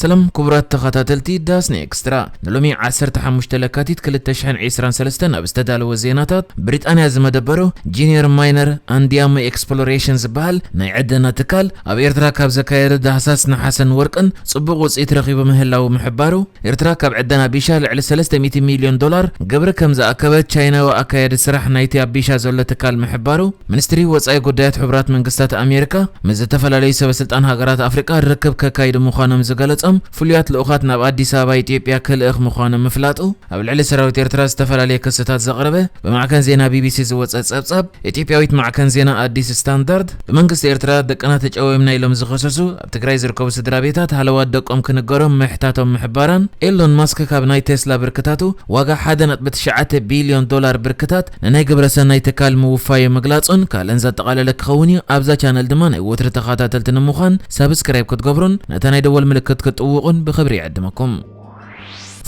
ሰላም ክቡራት ተኸታተልቲ ዳስኒ ኤክስትራ፣ ንሎሚ ዓሰርተ ሓሙሽተ ለካቲት ክልተ ሽሕን ዕስራን ሰለስተን ኣብ ዝተዳለወ ዜናታት፣ ብሪጣንያ ዝመደበሩ ጂኒየር ማይነር ኣንዲያሞ ኤክስፕሎሬሽን ዝበሃል ናይ ዕደና ትካል ኣብ ኤርትራ ካብ ዘካየደ ዳህሳስ ነሓሰን ወርቅን ጽቡቕ ውጽኢት ረኺቡ ምህላው ምሕባሩ፣ ኤርትራ ካብ ዕደና ቢሻ ልዕሊ ሰለስተ ሚእቲ ሚልዮን ዶላር ግብሪ ከም ዝኣከበት ቻይናዊ ኣካያዲ ስራሕ ናይቲ ኣብ ቢሻ ዘሎ ትካል ምሕባሩ፣ ሚኒስትሪ ወጻኢ ጉዳያት ሕቡራት መንግስታት ኣሜሪካ ምስ ዝተፈላለዩ ሰበ ስልጣን ሃገራት ኣፍሪቃ ርክብ ከካይዱ ምዃኖም ዝገለጾም ፍሉያት ልኡኻት ናብ ኣዲስ ኣበባ ኢትዮጵያ ክልእኽ ምዃኖም ምፍላጡ፣ ኣብ ልዕሊ ሰራዊት ኤርትራ ዝተፈላለየ ክስታት ዘቕረበ ብማዕከን ዜና ቢቢሲ ዝወጸ ጸብጻብ፣ ኢትዮጵያዊት ማዕከን ዜና ኣዲስ ስታንዳርድ፣ ብመንግስቲ ኤርትራ ደቅና ተጨወይምና ኢሎም ዝኸሰሱ ኣብ ትግራይ ዝርከቡ ስድራ ቤታት ሃለዋት ደቆም ክንገሮም ምሕታቶም ምሕባራን፣ ኤሎን ማስክ ካብ ናይ ቴስላ ብርክታቱ ዋጋ ሓደ ነጥቢ ትሽዓተ ቢልዮን ዶላር ብርክታት ንናይ ግብረ ሰናይ ትካል ምውፋዩ ምግላጹን ካልእን ዘጠቓለለ ክኸውን እዩ። ኣብዛ ቻነል ድማ ናይ ወትሪ ተኸታተልቲ ንምዃን ሳብስክራይብ ክትገብሩን ነታ ናይ ደወል ምልክት ክትጥውቑን ብኽብሪ ይዕድመኩም።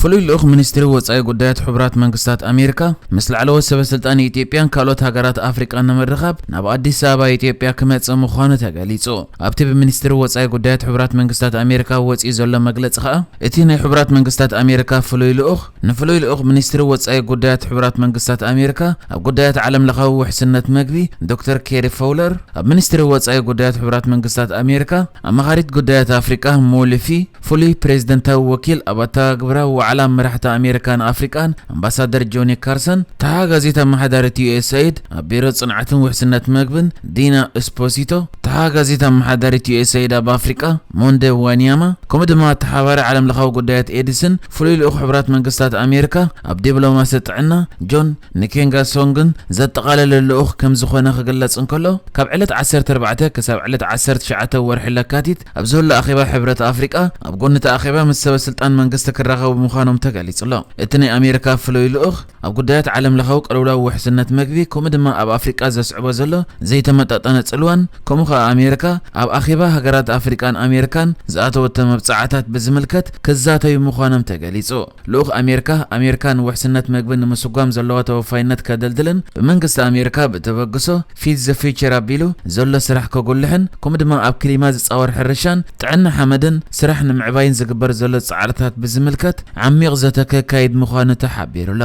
ፍሉይ ልኡኽ ሚኒስትሪ ወጻኢ ጉዳያት ሕቡራት መንግስታት ኣሜሪካ ምስ ላዕለዎት ሰበ ስልጣን ኢትዮጵያን ካልኦት ሃገራት ኣፍሪቃን ንምርኻብ ናብ ኣዲስ ኣበባ ኢትዮጵያ ክመጽእ ምዃኑ ተገሊጹ። ኣብቲ ብሚኒስትሪ ወጻኢ ጉዳያት ሕቡራት መንግስታት ኣሜሪካ ወጺኡ ዘሎ መግለጺ ከኣ፣ እቲ ናይ ሕቡራት መንግስታት ኣሜሪካ ፍሉይ ልኡኽ ንፍሉይ ልኡኽ ሚኒስትሪ ወጻኢ ጉዳያት ሕቡራት መንግስታት ኣሜሪካ ኣብ ጉዳያት ዓለምለኻዊ ውሕስነት መግቢ ዶክተር ኬሪ ፎውለር፣ ኣብ ሚኒስትሪ ወጻኢ ጉዳያት ሕቡራት መንግስታት ኣሜሪካ ኣማኻሪት ጉዳያት ኣፍሪቃ ሞሊፊ፣ ፍሉይ ፕሬዝደንታዊ ወኪል ኣብ ኣተግባብራ ዋዕላ መራሕቲ ኣሜሪካን ኣፍሪቃን ኣምባሳደር ጆኒ ካርሰን፣ ተሓጋዚት ኣመሓዳሪት ዩ ኤስ ኤይድ ኣብ ቢሮ ጽንዓትን ውሕስነት መግብን ዲና ኤስፖሲቶ፣ ተሓጋዚት ኣመሓዳሪት ዩ ኤስ ኤይድ ኣብ ኣፍሪቃ ሞንደ ዋኒያማ፣ ከምኡ ድማ ተሓባሪ ዓለምለኻዊ ጉዳያት ኤድስን ፍሉይ ልኡኽ ሕቡራት መንግስታት ኣሜሪካ ኣብ ዲፕሎማሲ ጥዕና ጆን ንኬንጋሶንግን ዘጠቓለለ ልኡኽ ከም ዝኾነ ክግለጽ እንከሎ፣ ካብ ዕለት ዓሰርተ ኣርባዕተ ክሳብ ዕለት ዓሰርተ ትሽዓተ ወርሒ ለካቲት ኣብ ዝህሉ ኣኼባ ሕብረት ኣፍሪቃ ኣብ ጎኒ እቲ ኣኼባ ምስ ሰበ ስልጣን መንግስቲ ክራኸቡ ምዃኖም ተገሊጹ ኣሎ። እቲ ናይ ኣሜሪካ ፍሉይ ልኡኽ ኣብ ጉዳያት ዓለምለኻዊ ቅልውላው ውሕስነት መግቢ፣ ከምኡ ድማ ኣብ ኣፍሪቃ ዘስዕቦ ዘሎ ዘይተመጣጠነ ጽልዋን፣ ከምኡ ከኣ ኣሜሪካ ኣብ ኣኼባ ሃገራት ኣፍሪቃን ኣሜሪካን ዝኣተወቶ መብጽዓታት ብዝምልከት ክዛተዩ ምዃኖም ተገሊጹ። ልኡኽ ኣሜሪካ፣ ኣሜሪካ ንውሕስነት መግቢ ንምስጓም ዘለዋ ተወፋይነት ከደልድልን ብመንግስቲ ኣሜሪካ ብተበግሶ ፊድ ዘ ፊውቸር ኣቢሉ ዘሎ ስራሕ ከጉልሕን፣ ከምኡ ድማ ኣብ ክሊማ ዝጻወር ሕርሻን ጥዕና ሓመድን ስራሕ ንምዕባይን ዝግበር ዘሎ ጻዕርታት ብዝምልከት ዓሚቕ ዘተ ከካይድ ምዃኑ ተሓቢሩ ኣሎ።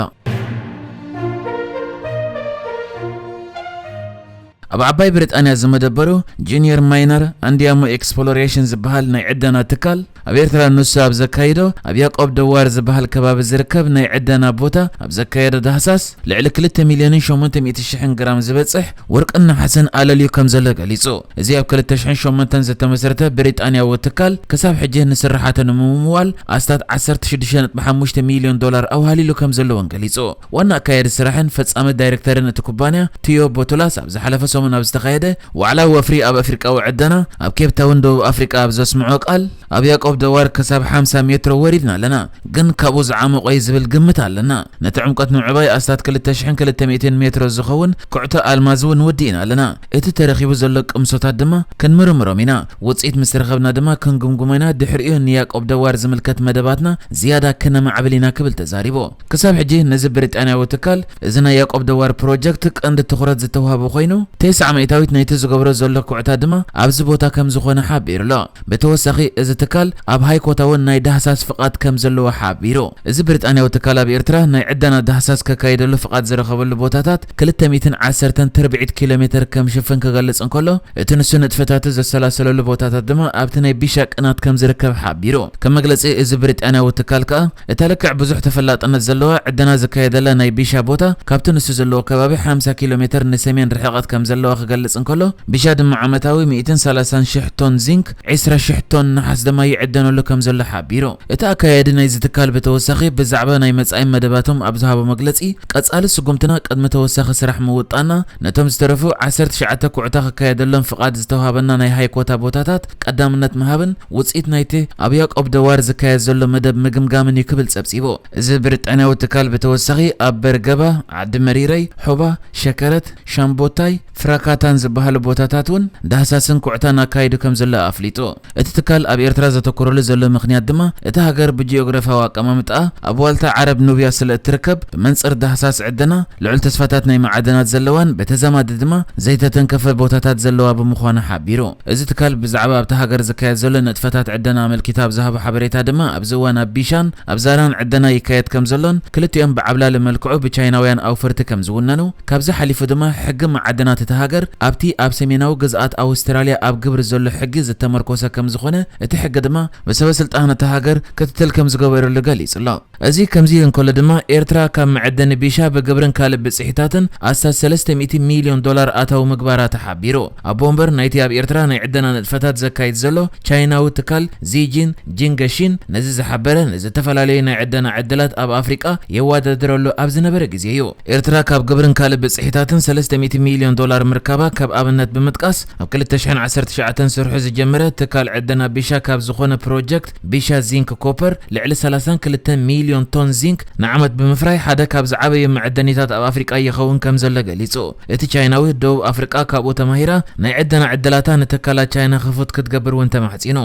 ኣብ ዓባይ ብሪጣንያ ዝመደበሩ ጁኒየር ማይነር ኣንዲያሞ ኤክስፕሎሬሽን ዝበሃል ናይ ዕደና ትካል፣ ኣብ ኤርትራ ንሱ ኣብ ዘካይዶ ኣብ ያቆብ ደዋር ዝበሃል ከባቢ ዝርከብ ናይ ዕደና ቦታ ኣብ ዘካየዶ ዳህሳስ፣ ልዕሊ ክልተ ሚልዮንን ሸሞንተ ሚእቲ ሽሕን ግራም ዝበጽሕ ወርቅን ነሓስን ኣለልዩ ከም ዘሎ ገሊጹ። እዚ ኣብ ክልተ ሽሕን ሸሞንተን ዝተመስረተ ብሪጣንያዊ ትካል፣ ክሳብ ሕጂ ንስርሓቱ ንምምዋል ኣስታት ዓሰርተ ሽዱሽተ ነጥቢ ሓሙሽተ ሚልዮን ዶላር ኣዋህሊሉ ከም ዘለዎን ገሊጹ። ዋና ኣካያዲ ስራሕን ፈጻሚ ዳይሬክተርን እቲ ኩባንያ፣ ቲዮ ቦቶላስ፣ ኣብ ዝሓለፈ ሰሙን ኣብ ዝተኻየደ ዋዕላ ወፍሪ ኣብ ኣፍሪቃዊ ዕደና ኣብ ኬፕ ታውን ደቡብ ኣፍሪቃ ኣብ ዘስምዖ ቃል፣ ኣብ ያቆብ ደዋር ክሳብ ሓምሳ ሜትሮ ወሪድና ኣለና፣ ግን ካብኡ ዝዓመቖ እዩ ዝብል ግምት ኣለና። ነቲ ዕምቆት ንምዕባይ ኣስታት ክልተ ሽሕን ክልተ ሚእትን ሜትሮ ዝኸውን ኩዕቶ ኣልማዝ እውን ወዲእና ኣለና። እቲ ተረኺቡ ዘሎ ቅምሶታት ድማ ክንምርምሮም ኢና። ውጽኢት ምስ ረኸብና ድማ ክንግምግሞ ኢና። ድሕሪኡ ንያቆብ ደዋር ዝምልከት መደባትና ዝያዳ ክነማዕብል ኢና ክብል ተዛሪቡ። ክሳብ ሕጂ ነዚ ብሪጣንያዊ ትካል፣ እዚ ናይ ያቆብ ደዋር ፕሮጀክት ቀንዲ ትኹረት ዝተዋህቦ ኮይኑ፣ ተስዓ ሚእታዊት ናይቲ ዝገብሮ ዘሎ ኩዕታ ድማ ኣብዚ ቦታ ከም ዝኾነ ሓቢሩ ኣሎ። ብተወሳኺ፣ እዚ ትካል ኣብ ሃይኮታ እውን ናይ ዳህሳስ ፍቓድ ከም ዘለዎ ሓቢሩ። እዚ ብሪጣንያዊ ትካል ኣብ ኤርትራ ናይ ዕደና ዳህሳስ ከካይደሉ ፍቓድ ዝረኸበሉ ቦታታት ክልተ ሚእትን ዓሰርተን ትርብዒት ኪሎ ሜተር ከም ሽፍን ክገልጽ እንከሎ፣ እቲ ንሱ ንጥፈታቱ ዘሰላሰለሉ ቦታታት ድማ ኣብቲ ናይ ቢሻ ቅናት ከም ዝርከብ ሓቢሩ። ከም መግለጺ፣ እዚ ብሪጣንያዊ ትካል ከኣ፣ እታ ልክዕ ብዙሕ ተፈላጥነት ዘለዋ ዕደና ዝካየደላ ናይ ቢሻ ቦታ፣ ካብቲ ንሱ ዘለዎ ከባቢ ሓምሳ ኪሎ ሜተር ንሰሜን ርሕቐት ከም ዘለዋ ክገልጽ እንከሎ፣ ቢሻ ድማ ዓመታዊ ሚእትን ሰላሳን ሽሕ ቶን ዚንክ፣ ዕስራ ሽሕ ቶን ነሓስ ድማ ይዕደነሉ ከም ዘሎ ሓቢሩ። እቲ ኣካያዲ ናይዚ ትካል ብተወሳኺ ብዛዕባ ናይ መጻኢ መደባቶም ኣብ ዝሃቦ መግለጺ፣ ቀጻሊ ስጉምትና ቅድሚ ተወሳኺ ስራሕ ምውጣና፣ ነቶም ዝተረፉ ዓሰርተ ትሽዓተ ኩዕታ ክካየደሎም ፍቓድ ዝተዋሃበና ናይ ሃይኮታ ቦታታት ቀዳምነት ምሃብን ውጽኢት ናይቲ ኣብ ያቆብ ደዋር ዝካየድ ዘሎ መደብ ምግምጋምን እዩ ክብል ጸብጺቡ። እዚ ብሪጣንያዊ ትካል ብተወሳኺ ኣብ በርገባ፣ ዓዲ መሪረይ፣ ሑባ፣ ሸከረት፣ ሻምቦታይ፣ ፍራካታን ዝበሃሉ ቦታታት እውን ዳህሳስን ኩዕታን ኣካይዱ ከም ዘሎ ኣፍሊጡ። እቲ ትካል ኣብ ኤርትራ ኤርትራ ዘተኮረሉ ዘሎ ምኽንያት ድማ፣ እታ ሃገር ብጂኦግራፊያዊ ኣቀማምጣኣ ኣብ ዋልታ ዓረብ ኑብያ ስለ እትርከብ፣ ብመንጽር ዳህሳስ ዕደና ልዑል ተስፋታት ናይ መዓድናት ዘለዋን፣ ብተዛማዲ ድማ ዘይተተንከፈ ቦታታት ዘለዋ ብምዃና ሓቢሩ። እዚ ትካል ብዛዕባ ኣብታ ሃገር ዝካየድ ዘሎ ንጥፈታት ዕደና ኣመልኪቱ ኣብ ዝሃቦ ሓበሬታ ድማ፣ ኣብዚ እዋን ኣብ ቢሻን ኣብ ዛራን ዕደና ይካየድ ከም ዘሎን፣ ክልቲኦም ብዓብላሊ መልክዑ ብቻይናውያን ኣውፈርቲ ከም ዝውነኑ፣ ካብዚ ሓሊፉ ድማ ሕጊ መዓድናት እታ ሃገር ኣብቲ ኣብ ሰሜናዊ ግዝኣት ኣውስትራልያ ኣብ ግብሪ ዘሎ ሕጊ ዝተመርኮሰ ከም ዝኾነ፣ እቲ ሕጊ ድማ ብሰበ ስልጣን እታ ሃገር ክትትል ከም ዝገበረሉ ገሊጹ ኣሎ። እዚ ከምዚ እንከሎ ድማ፣ ኤርትራ ካብ መዐደኒ ቢሻ ብግብርን ካልእ ብጽሒታትን ኣስታት ሰለስተ ሚእቲ ሚልዮን ዶላር ኣታዊ ምግባራ ተሓቢሩ። ኣቦ ወንበር ናይቲ ኣብ ኤርትራ ናይ ዕደና ንጥፈታት ዘካይድ ዘሎ ቻይናዊ ትካል ዚጂን ጂንገሺን፣ ነዚ ዝሓበረ፣ ንዝተፈላለዩ ናይ ዕደና ዕድላት ኣብ ኣፍሪቃ የዋዳድረሉ ኣብ ዝነበረ ግዜ እዩ። ኤርትራ ካብ ግብርን ካልእ ብጽሒታትን ሰለስተ ሚእቲ ሚልዮን ዶላር ምርካባ ካብ ኣብነት ብምጥቃስ፣ ኣብ ክልተ ሽሕን ዓሰርተ ትሽዓተን ስርሑ ዝጀመረ ትካል ዕደና ቢሻ ካብ ዝኾነ ፕሮጀክት ቢሻ ዚንክ ኮፐር ልዕሊ ሰላሳን ክልተን ሚልዮን ቶን ዚንክ ንዓመት ብምፍራይ፣ ሓደ ካብ ዝዓበዩ መዐደኒታት ኣብ ኣፍሪቃ ይኸውን ከም ዘሎ ገሊጹ። እቲ ቻይናዊ፣ ደቡብ ኣፍሪቃ ካብኡ ተማሂራ፣ ናይ ዕደና ዕድላታ ንትካላት ቻይና ክፉት ክትገብር እውን ተማሕጺኑ።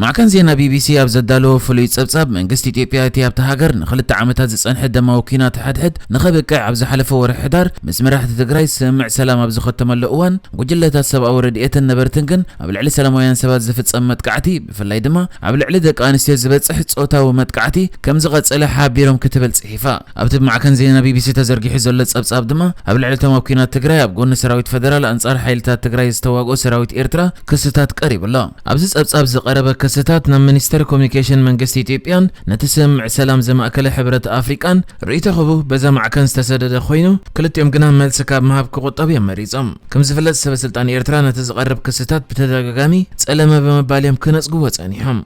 ማዕከን ዜና ቢቢሲ ኣብ ዘዳለዎ ፍሉይ ጸብጻብ፣ መንግስቲ ኢትዮጵያ እቲ ኣብታ ሃገር ንኽልተ ዓመታት ዝጸንሐ ደማዊ ኲናት ሕድሕድ ንኸብቅዕ ኣብ ዝሓለፈ ወርሒ ሕዳር ምስ መራሕቲ ትግራይ ስምምዕ ሰላም ኣብ ዝኸተመሉ እዋን፣ ጉጅለታት ሰብኣዊ ረድኤትን ነበርትን ግን ኣብ ልዕሊ ሰላማውያን ሰባት ዝፍጸም መጥቃዕቲ፣ ብፍላይ ድማ ኣብ ልዕሊ ደቂ ኣንስትዮ ዝበጽሕ ጾታዊ መጥቃዕቲ ከም ዝቐጸለ ሓቢሮም ክትብል ጽሒፋ። ኣብቲ ብማዕከን ዜና ቢቢሲ ተዘርጊሑ ዘሎ ጸብጻብ ድማ፣ ኣብ ልዕሊ እቶም ኣብ ኲናት ትግራይ ኣብ ጎኒ ሰራዊት ፈደራል ኣንጻር ሓይልታት ትግራይ ዝተዋግኡ ሰራዊት ኤርትራ ክስታት ቀሪቡ ኣሎ። ኣብዚ ጸብጻብ ዝቐረበ ክስታት ናብ ሚኒስተር ኮሙኒኬሽን መንግስቲ ኢትዮጵያን ነቲ ስምምዕ ሰላም ዘማእከለ ሕብረት ኣፍሪቃን ርእይቶ ክህቡ በዛ ማዕከን ዝተሰደደ ኮይኑ፣ ክልቲኦም ግና መልሲ ካብ ምሃብ ክቑጠቡ እዮም መሪጾም። ከም ዝፍለጥ፣ ሰበ ስልጣን ኤርትራ ነቲ ዝቐርብ ክስታት ብተደጋጋሚ ጸለመ ብምባል እዮም ክነጽግዎ ጸኒሖም።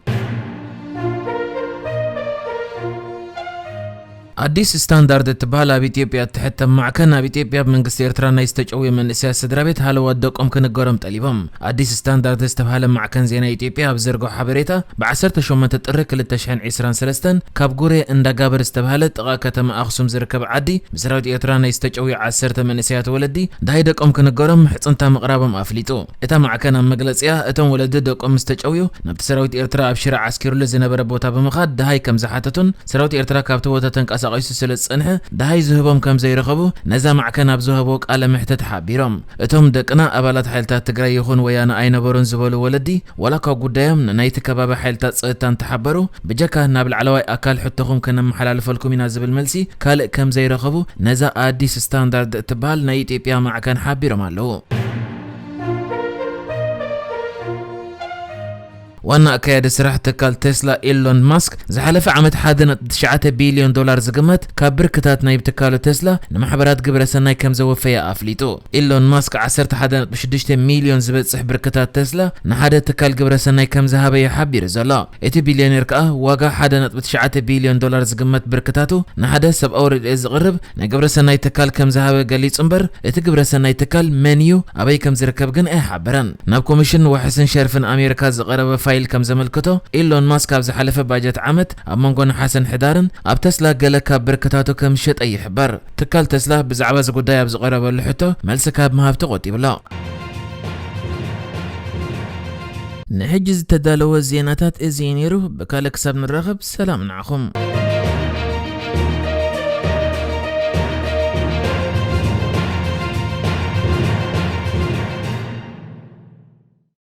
ኣዲስ ስታንዳርድ እትበሃል ኣብ ኢትዮጵያ እትሕተም ማዕከን፣ ኣብ ኢትዮጵያ ብመንግስቲ ኤርትራ ናይ ዝተጨውዩ መንእሰያት ስድራ ቤት ሃለዋት ደቆም ክንገሮም ጠሊቦም። ኣዲስ ስታንዳርድ ዝተባህለ ማዕከን ዜና ኢትዮጵያ ኣብ ዘርግሖ ሓበሬታ፣ ብዓሰርተ ሸሞንተ ጥሪ ክልተ ሽሕን ዕስራን ሰለስተን ካብ ጉሬ እንዳጋብር ዝተባህለ ጥቓ ከተማ ኣኽሱም ዝርከብ ዓዲ፣ ብሰራዊት ኤርትራ ናይ ዝተጨውዩ ዓሰርተ መንእሰያት ወለዲ ደሃይ ደቆም ክንገሮም ምሕጽንታ ምቕራቦም ኣፍሊጡ። እታ ማዕከን ኣብ መግለጺኣ፣ እቶም ወለዲ ደቆም ምስ ተጨውዩ፣ ናብቲ ሰራዊት ኤርትራ ኣብ ሽረ ዓስኪሩሉ ዝነበረ ቦታ ብምኻድ ደሃይ ከም ዝሓተቱን፣ ሰራዊት ኤርትራ ካብቲ ቦታ ተንቀሳቒሱ ስለ ዝጸንሐ፣ ደሃይ ዝህቦም ከም ዘይረኸቡ ነዛ ማዕከን ኣብ ዝሃብዎ ቃለ መሕትት ሓቢሮም። እቶም ደቅና ኣባላት ሓይልታት ትግራይ ይኹን ወያነ ኣይነበሩን ዝበሉ ወለዲ፣ ዋላ እኳ ጉዳዮም ንናይቲ ከባቢ ሓይልታት ጸጥታ እንተሓበሩ፣ ብጀካ ናብ ላዕለዋይ ኣካል ሕቶኹም ከነመሓላልፈልኩም ኢና ዝብል መልሲ ካልእ ከም ዘይረኸቡ ነዛ ኣዲስ ስታንዳርድ እትበሃል ናይ ኢትዮጵያ ማዕከን ሓቢሮም ኣለዉ። ዋና ኣካያዲ ስራሕ ትካል ቴስላ ኤሎን ማስክ፣ ዝሓለፈ ዓመት ሓደ ነጥቢ ትሽዓተ ቢልዮን ዶላር ዝግመት ካብ ብርክታት ናይ ትካሉ ቴስላ ንማሕበራት ግብረ ሰናይ ከም ዘወፈየ ኣፍሊጡ። ኤሎን ማስክ ዓሰርተ ሓደ ነጥቢ ሽዱሽተ ሚልዮን ዝበጽሕ ብርክታት ቴስላ ንሓደ ትካል ግብረ ሰናይ ከም ዝሃበ እዩ ሓቢሩ ዘሎ። እቲ ቢልዮኔር ከኣ ዋጋ ሓደ ነጥቢ ትሽዓተ ቢልዮን ዶላር ዝግመት ብርክታቱ ንሓደ ሰብኣዊ ረድኤት ዝቕርብ ናይ ግብረ ሰናይ ትካል ከም ዝሃበ ገሊጹ እምበር፣ እቲ ግብረ ሰናይ ትካል መን እዩ፣ ኣበይ ከም ዝርከብ ግን ኣይሓበረን። ናብ ኮሚሽን ዋሕስን ሸርፍን ኣሜሪካ ዝቐረበ ፋይል ከም ዘመልክቶ፣ ኢሎን ማስክ ኣብ ዝሓለፈ ባጀት ዓመት ኣብ መንጎ ነሓሰን ሕዳርን ኣብ ተስላ ገለ ካብ ብርክታቱ ከም ዝሸጠ ይሕበር። ትካል ተስላ ብዛዕባ እዚ ጉዳይ ኣብ ዝቐረበሉ ሕቶ መልሲ ካብ ምሃብ ተቖጢቡ ኣሎ። ንሕጂ ዝተዳለወ ዜናታት እዚ እዩ ነይሩ። ብካልእ ክሳብ ንራኸብ፣ ሰላም ንዓኹም።